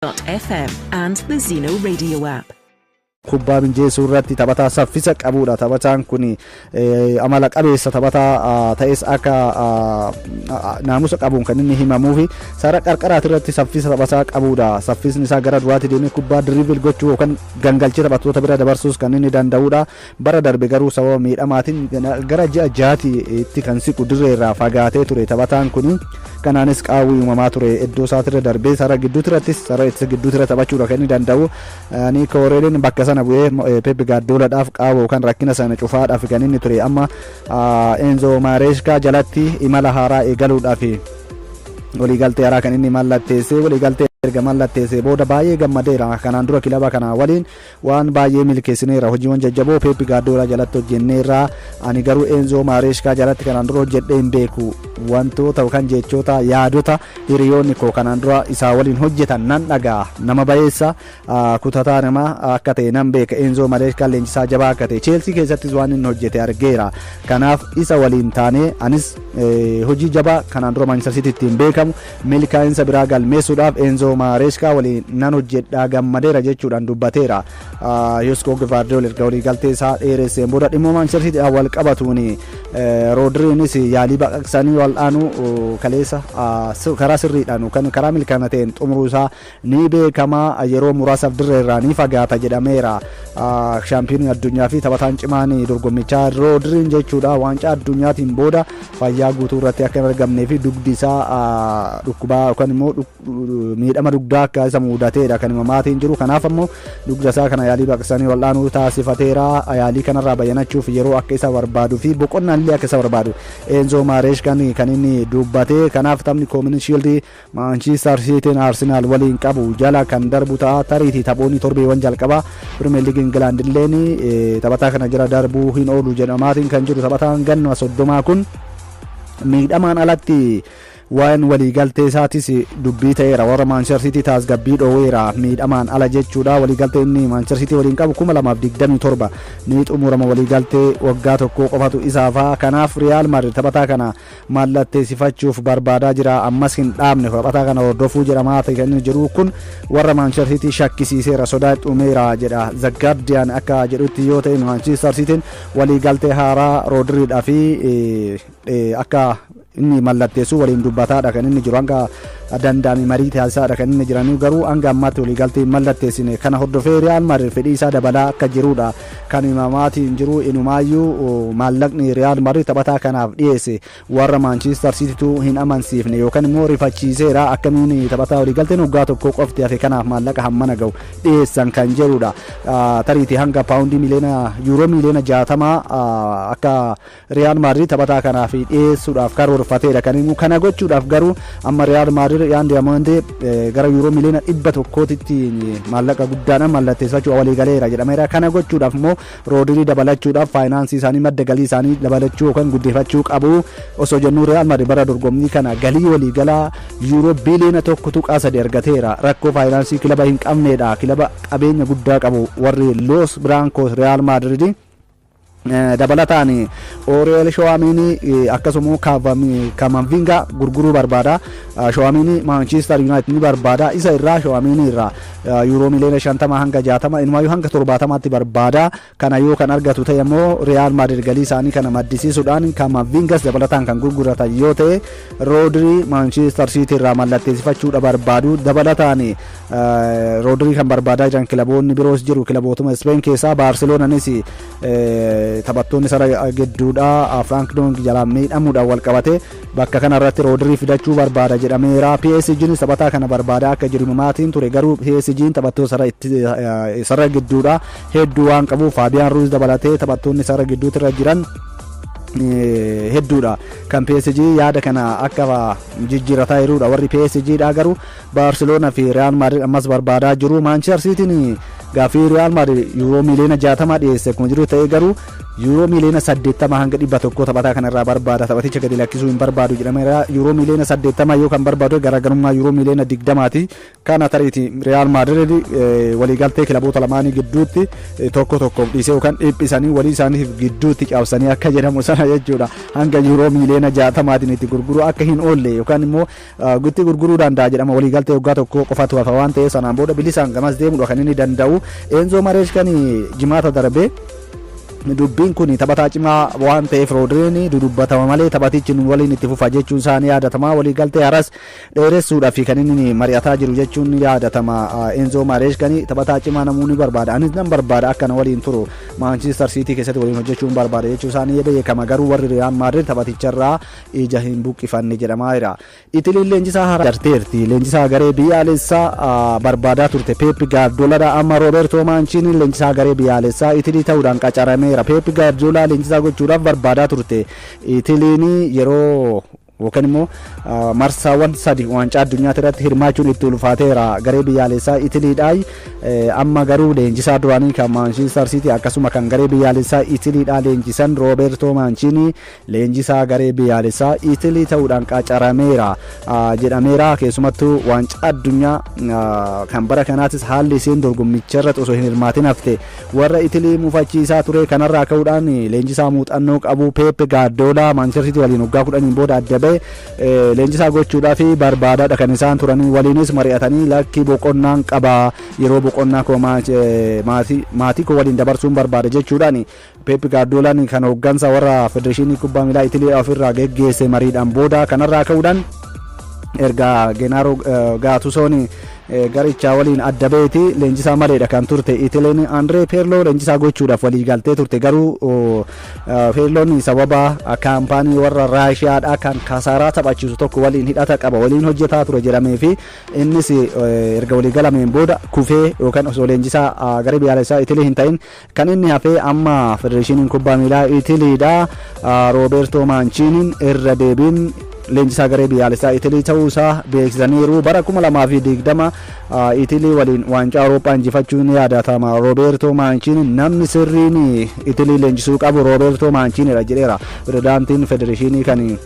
Zeno.fm and the Zeno Radio app. Kubbaa mijeessuu irratti taphataa saffisa qabudha. Taphataan kun amala qabeessa taphataa ta'es akka naamusa qabuun kan inni himamuufi sarara qarqaraati irratti saffisa taphataa qabudha. Saffisni isaa gara duraatti deemee kubbaa dribble gochuu yookaan gangalchee taphattoota bira dabarsuus kan inni danda'udha. Bara darbe garuu sababa miidhamaatiin gara ji'a 6tti kan siqu dirree irraa fagaatee ture taphataan kun. Kanaanis qaawwi uumamaa ture iddoo isaatirra darbee sarara gidduutti irrattis sarara ittisa gidduutti irra taphachuudha kan inni danda'u. Nico O'Reilly bakka sana bu'ee Pep Guardiolaadhaaf qaawwa yookaan rakkina sana cufaadhaaf kan inni ture. Amma Enzo Maresca jalatti imala haaraa eegaluudhaaf waliigaltee haaraa kan inni mallatteessee, waliigaltee erga mallatteessee booda baay'ee gammadeera. Kanaan dura kilaba kana waliin waan baay'ee milkeessineera, hojiiwwan jajjaboo Pep Guardiola jalatti hojjenneerra. Ani garuu Enzo Maresca jalatti kanaan dura hojjedhee hin beeku. Wantoota yookaan jechoota, yaadota hiriyoonni koo kanaan dura isaa waliin hojjetan nan dhagaa. Nama bayeessa, kutataa nama akka ta'e nan beeka. Enzo Maresca leenjisaa jabaa akka ta'e Chelsea keessattis waan inni hojjete argeera. Kanaaf isa waliin taanee anis hojii jabaa kanaan dura Manchester City ittiin beekamu milkaa'insa biraa galmeessuudhaaf Enzo Maresca waliin nan hojjedhaa, gammadeera jechuudhaan dubbateera. Josko Gvardiol erga waliigaltee isaa dheeresseen booda dhimma Manchester City wal qabatuun Rodriinis yaalii baqaqsanii wal'aanuu kaleessa karaa sirriidhaan yookaan karaa milkaa'ina ta'een xumuruu isaa ni beekama. Yeroo muraasaaf dirree irraa ni fagaata jedhameera. Shaampiyoonii addunyaa fi taphataan cimaan dorgommichaa Rodriin jechuudha waancaa addunyaatiin booda fayyaa guutuu irratti akka hin argamnee fi dugdi isaa dhukkubaa yookaan immoo miidhama dugdaa akka isa mudateedha kan himamaatiin jiru. Kanaaf ammoo dugda isaa kana yaalii baqaqsanii wal'aanuu taasifateera. Yaalii kanarraa bayyanachuuf yeroo akka isa barbaaduu fi boqonnaan illee akka isa barbaadu Enzo Marescaan kan inni dubbate. Kanaaf taphni Community Shield Manchester Cityin Arsenal waliin qabu jala kan darbu ta'a. Tariitii taphoonni torbeewwan jalqabaa Premier League England illeen taphataa kana jala darbuu hin oolu jedhamaatiin kan jiru. Taphataan ganna 30 kun miidhamaan alatti waan waliigaltee isaatis dubbii ta'eera. Warra Manchester City taasgabbii dhoweera miidhamaan ala jechuudha. Waliigaltee inni Manchester City waliin qabu 2027 ni xumurama, waliigaltee waggaa tokko qofatu isaafaa. Kanaaf Real Madrid taphataa kana mallatteessifachuuf barbaadaa jira. Ammas hin dhaabne taphataa kana hordofuu jedhamaa kan inni jiru kun warra Manchester City shakkisiiseera, sodaa xumeera jedha The Guardian. Akka jedhutti yoo ta'e, Manchester Cityn waliigaltee haaraa Rodriidhaa fi akka inni mallatteessuu waliin dubbataadha kan inni jiru. Hanga danda'ame marii taasisaadha kan inni jiranii, garuu hanga ammaatti waliigaltee hin mallatteessine. Kana hordofee Real Madrid fedhii isaa dabalaa akka jirudha kan himamaatiin jiru. Inumaayyuu maallaqni Real Madrid taphataa kanaaf dhiyeesse warra Manchester Citytu hin amansiifne yookaan immoo rifachiiseera. Akkamiin taphataa waliigalteen waggaa tokko qofti hafe kanaaf maallaqa hammana ga'u dhiyeessan kan jedhudha. Tariitii hanga paawundii miliyoona, yuuroo miliyoona 60 akka Real Madrid taphataa kanaaf dhiyeessuudhaaf karoorfateedha kan himu. Kana gochuudhaaf garuu amma Real Madrid Yan Diomande gara yuuroo miliyoona 100tti maallaqa guddaadhaan mallatteessachuu walii galeera jedhameera. Kana gochuudhaaf immoo Roodirii dabalachuudhaaf faayinaansii isaanii, madda galii isaanii dabalachuu yookaan guddifachuu qabu. Osoo jennuu Real Madrid bara dorgommii kana galii waliigalaa yuuroo biliyoona 1.3 argateera. Rakkoo faayinaansii kilaba hin qabneedha. Kilaba qabeenya guddaa qabu warri Los Blancos Real Madrid. Dabalataan Aurelien Tchouameni akkasuma Camavinga gurguruu barbaada. Tchouameni Manchester United ni barbaada. Isa irraa, Tchouameni irraa yuuroo miliyoona 50 hanga 60, inumaayyuu hanga 70tti barbaada. Kana yoo kan argatu ta'e immoo Real Madrid galii isaanii kana maddisiisuudhaan Camavingas dabalataan kan gurguratan yoo ta'e Rodri Manchester City irraa mallatteessifachuudha barbaadu. Dabalataan Rodri kan barbaadaa jiran kilaboonni biroos jiru. Kilabootuma Spain keessaa Baarseloonanis taphattoonni sarara gidduudha Frank de Jong jalaan miidhamuudhaan wal qabate bakka kanarratti Roodirii fidachuu barbaada jedhameera. PSGnis taphataa kana barbaada akka jiru maatiin ture, garuu PSG'n taphattoota sarara gidduudha hedduu waan qabuuf, Faabiyaan Ruiz dabalatee taphattoonni sarara gidduutti irra jiran hedduudha. Kan PSG yaada kana akka jijjiirataa jirudha. Warri PSG dha garuu Barcelona fi Real Madrid ammas barbaadaa jiru. Manchester Cityn Gaaffii Riyaal Maadrid yuuroo miiliyoona 60 dhiyeesse akkuma jiru ta'ee, garuu yuuroo miiliyoona 80 hanga 100 taphataa kanarraa barbaada, taphaticha gadi lakkisuu hin barbaadu jedhameera. Yuuroo miiliyoona 80 yoo kan barbaadu, garaagarummaa yuuroo miiliyoona 20ti. Kana tariiti Riyaal Maadrid waliigaltee kilaboota lamaanii gidduutti tokko tokkoof dhiisee yookaan dhiphisanii walii isaaniif gidduutti cabsanii akka jedhamu sana jechuudha, hanga yuuroo miiliyoona 60tiin itti gurguruu akka hin oolle yookaan immoo itti gurguruu danda'a jedhama. Waliigaltee waggaa tokko qofatu hafa waan ta'eef, sanaan booda bilisaan gamas deemudha kan inni danda'u. Eenzo Mareeshkan Jimaata darbee dubbiin kun taphataa cimaa waan ta'eef Roodiriin dudubbatama malee taphatichi nu waliin itti fufa jechuun isaanii yaadatama. Waliigaltee haras dheeressuudhaaf kan inni mari'ataa jiru jechuun ni yaadatama. Enzoo Mareeshkan taphataa cimaa namoonni barbaada, anis nan barbaada, akka na waliin turu Maanchister Siitii keessatti waliin hojjechuun barbaada jechuun isaanii beekama. Garuu warri Riyaal Maadrid taphaticharraa ija hin buqqifanne jedhamaa jira. Itiliin leenjisaa haaraa jarteerti. Leenjisaa garee biyyaalessaa barbaadaa turte Peep Gaardioladha. Amma Roobertoo Maanchiini leenjisaa garee biyyaalessaa Itilii ta'uudhaan qacarameera. Peep Gaardiola leenjisaa gochuudhaaf barbaadaa turte. Itiliin yeroo yookaan immoo marsaawwan sadi waancaa addunyaa irratti hirmaachuun itti ulfaateera garee biyyaalessaa Itiliidhaa. Amma garuu leenjisaa duraanii kan Maanchister City akkasuma kan garee biyyaalessaa Itiliidhaa leenjisan Roobertoo Maanchiini leenjisaa garee biyyaalessaa Itilii ta'uudhaan qacarameera jedhameera. Keessumattuu waancaa addunyaa kan bara kanaatis haalli isheen dorgommicha irratti osoo hin hirmaatin hafte warra Itilii mufachiisaa ture. Kanarraa ka'uudhaan leenjisaa muuxannoo qabu Peep Gaardiola Maanchister City waliin waggaa 10n booda adda ba'e leenjisaa gochuudhaaf barbaadaadha kan isaan turanii. Waliinis mari'atanii, lakki, boqonnaan qaba, yeroo boqonnaa koo maatii koo waliin dabarsuun barbaada jechuudhaan Peep Gaardiolaan kan hooggansa warra federeeshinii kubbaa miilaa Itilii ofirraa geggeesse mariidhaan booda. Kanarraa ka'uudhaan erga Genaaroo Gaatusoon garichaa waliin adda ba'eeti leenjisaa maleedha kan turte Itiliin. Andree Peerloo leenjisaa gochuudhaaf walii galtee turte, garuu Peerloon sababa kaampaanii warra Raashiyaadhaa kan kasaaraa taphachiisu tokko waliin hidhata qaba, waliin hojjetaa ture jedhamee fi innis erga walii galameen booda kufee yookaan osoo leenjisaa garee biyyaalessaa Itilii hin ta'in kan inni hafee. Amma federeeshiniin kubbaa miilaa Itiliidha Roobertoo Maanchiiniin irra deebiin leenjisaa garee biyyaalessaa Itilii ta'uusaa beeksisaniiru. Bara 2020 Itilii waliin waancaa Awurooppaa injifachuun ni yaadatama. Roobertoo Maanchiin, namni sirriin Itilii leenjisuu qabu Roobertoo Maanchiinidha jedheera pirezidaantiin federeeshinii kan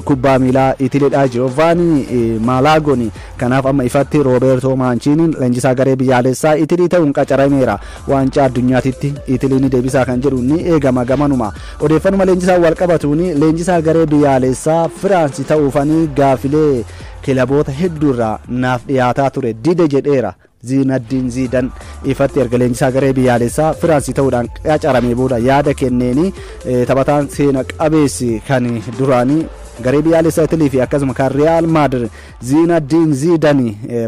kubbaa miilaa Itiliidha Giovanni Malaagoni. Kanaaf amma ifatti Roobertoo Maanchiiniin leenjisaa garee biyyaalessaa Itilii ta'uun qacarameera. Waancaa addunyaatitti Itilii ni deebisaa kan jedhu ni eegama. Gamanuma odeeffannuma leenjisaa wal qabatuun, leenjisaa garee biyyaalessaa Firaansi ta'uufanii gaafilee kilaboota hedduurraa naaf dhiyaataa ture dide jedheera Ziinaddiin Ziidan. Ifatti erga leenjisaa garee biyyaalessaa Firaansii ta'uudhaan qacaramee booda yaada kenneeni, taphataan seena qabeessi kan duraanii garee biyyaalessaa Itilii fi akkasuma kan Riyaal Maadrid Ziinaddiin Ziidan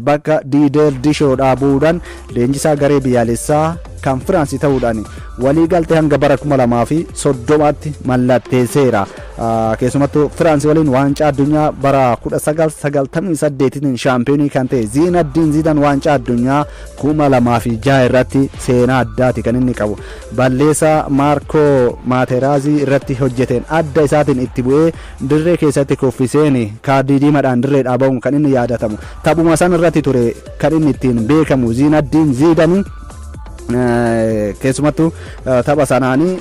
bakka Diideer Dishoodhaa bu'uudhaan leenjisaa garee biyyaalessaa kan Firaansii ta'uudhaan walii galtee hanga bara 2030tti mallatteesseera. Keessumattuu Firaansii waliin waancaa addunyaa bara 1998 shaampiyoonii kan ta'e Ziinaddiin Ziidan waancaa addunyaa 2006 irratti seenaa addaati kan inni qabu. Balleessaa Maarkoo Maateraazii irratti hojjeteen adda isaatiin itti bu'ee dirree keessatti kuffiseen kaardii diimaadhaan dirree dhaabamuun kan inni yaadatamu. Taphuma san irratti ture kan inni ittiin beekamu Ziinaddiin Ziidanii. Keessumattuu tapha sanaanii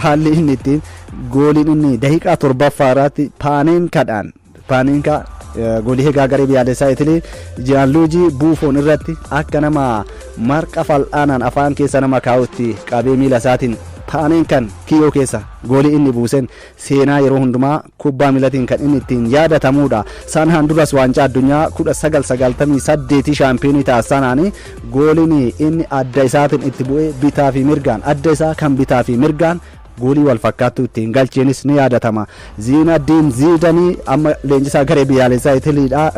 haalli inni ittiin gooliin inni daqiiqaa 7ffaa irratti paaneenkaadhaan, paaneenkaa goolii eegaa garee biyyaalessaa Itilii Jiyaanluujii Buufoon irratti akka nama marqa fal'aanaan afaan keessa nama kaa'utti qabee miila isaatiin paaneenkan kiyyoo keessa goolii inni buuseen seenaa yeroo hundumaa kubbaa miilatiin kan inni ittiin yaadatamudha. Sanaan duras waancaa addunyaa 1998 shaampiyoonii taasisanaanii gooliin inni adda isaatiin itti bu'ee bitaa fi mirgaan, adda isaa kan bitaa fi mirgaan goolii wal fakkaattuu ittiin galcheenis ni yaadatama. Ziinaddiin Ziidanii amma leenjisaa garee biyyaalessaa Itiliidha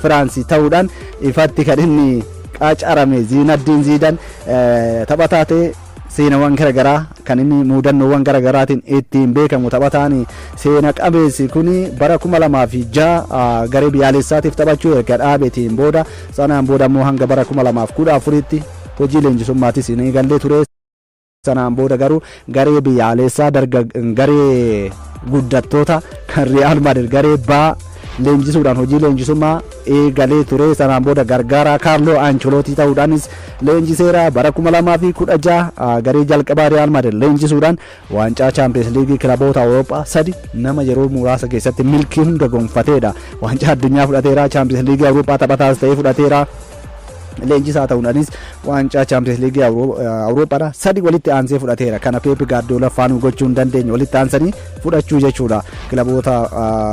Firaansii ta'uudhaan ifatti kan inni qacarame. Ziinaddiin Ziidan taphataa ta'e seenawwan garaagaraa kan inni muudannoowwan garaagaraatiin ittiin beekamu. Taphataan seena qabeessi kun bara 2006 garee biyyaalessaatiif taphachuu erga dhaabeetiin booda, sanaan booda immoo hanga bara 2014tti hojii leenjisummaatis ni gallee ture. Sanaan booda garuu garee biyyaalessaa, garee guddattoota kan Riyaal Maadrid, garee baa leenjisuudhaan hojii leenjisummaa eegalee ture. Sanaan booda gargaaraa Kaarloo Ancelootii ta'uudhaanis leenjiseera. Bara 2016 garee jalqabaa Riyaal Maadrid leenjisuudhaan waancaa Chaampiyeens Liigii kilaboota Awurooppaa sadi nama yeroo muraasa keessatti milkii hunda gonfateedha. Waancaa addunyaa fudhateera, Chaampiyeens Liigii Awurooppaa taphataas ta'ee fudhateera. Leenjisaa ta'uudhaanis waancaa Chaampiyeens Liigii Awurooppaadha sadi walitti aansee fudhateera. Kana Peep Gaardiola faanuu gochuu hin dandeenye, walitti aansanii fudhachuu jechuudha. Kilaboota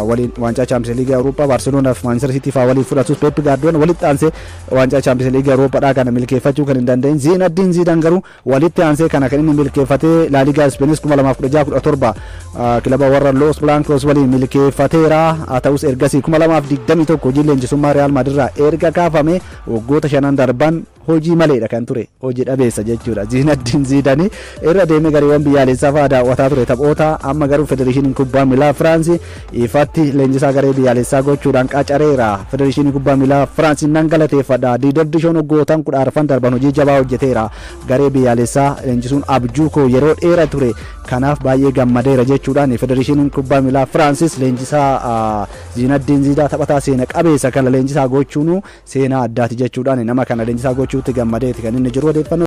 waliin waancaa Chaampiyeens Liigii Awurooppaa Baarseloonaa fi Maanchister Siitii fa'aa waliin fudhatus, Peep Gaardiola walitti aansee waancaa Chaampiyeens Liigii Awurooppaadha kana milkeeffachuu kan hin dandeenye. Ziinaddiin Ziidaan garuu walitti aansee kana kan inni milkeeffatee Laaligaa Ispeenis 2016-17 kilaba warra Los Blancos waliin milkeeffateera. Haa ta'us, ergasii 2021 hojii leenjisummaa Riyaal Maadrid erga kaafame waggoota shanan darban hojii maleedha kan ture, hojii dhabeessa jechuudha. Ziinaddiin Ziidanii irra deemee gareewwan biyyaalessaa fa'aa daawwataa ture taphoota. Amma garuu Federeeshiniin Kubbaa Miilaa Firaansii ifatti leenjisaa garee biyyaalessaa gochuudhaan qacareera. Federeeshinii Kubbaa Miilaa Firaansii nan galateeffadha. Diider Dishoon waggootan 14 darban hojii jabaa hojjeteera. Garee biyyaalessaa leenjisuun abjuu koo yeroo dheera ture, kanaaf baay'ee gammadeera jechuudhaan Federeeshiniin Kubbaa Miilaa Firaansis leenjisaa Ziinaddiin Ziidaa, taphataa seena qabeessa kana leenjisaa gochuun seenaa addaati jechuudhaan nama kana leenjisaa gochuutti gammadeeti kan inni jiru odeeffannoo.